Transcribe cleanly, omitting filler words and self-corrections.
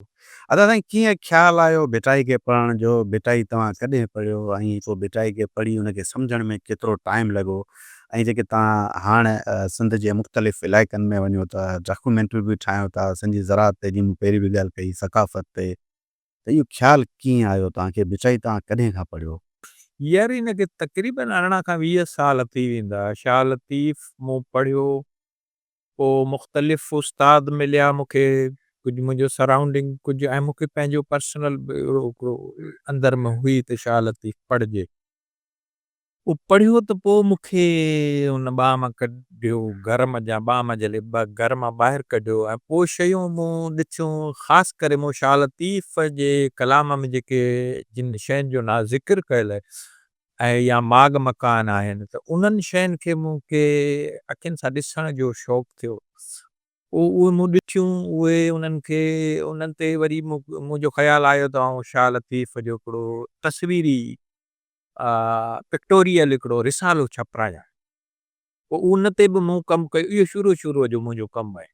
ادا سائين ڪيئن خيال آيو ڀٽائي کي پڙهڻ جو، ڀٽائي توهان ڪڏهن پڙهيو ۽ پوء ڀٽائي کي پڙهي ان کي سمجهڻ ۾ ڪيترو ٽائيم لڳو ۽ جيڪي توهان هاڻ سنڌ جي مختلف علائقن ۾ وڃو ٿا ڊاڪيومينٽري به ٺاهيو ٿا سنڌ جي زراعت تي جيئن مون پهرين به ڳالهه ڪئي ثقافت تي ته اهو خيال ڪيئن آيو توهان کي ڀٽائي توهان ڪڏهن کان پڙهيو؟ يار ان کي تقريبن 18 کان 20 سال ٿي ويندا شاهه لطيف مون پڙهيو پوء مختلف استاد مليا مون کي ڪجهه منهنجو سرائونڊنگ ڪجهه ۽ مون کي پنهنجو پرسنل به اهڙو هڪڙو اندر ۾ هئي ته شاهه لطيف پڙهجي. اهو پڙهيو ته پوء مون کي ان ٻانهن مان ڪڍيو گهر منجهان ٻانهن مان جهلي گهر مان ٻاهر ڪڍيو ۽ پوء شيون مون ڏٺيون خاص ڪري مون شاهه لطيف جي ڪلام ۾ جيڪي جن شين جو ذڪر ڪيل آهي ۽ يا ماڳ مڪان آهن ته انهن شين کي مون کي اکين سان ڏسڻ جو شوق ٿيو. پوء اهي مون ڏٺيون، اهي انهن کي انهن تي وري منهنجو خيال آيو ته آئون شاهه لطيف جو هڪڙو تصويري پڪٽوريل هڪڙو رسالو ڇپرايان. پوء ان تي به مون ڪم ڪيو. اهو شروع شروع جو منهنجو ڪم آهي.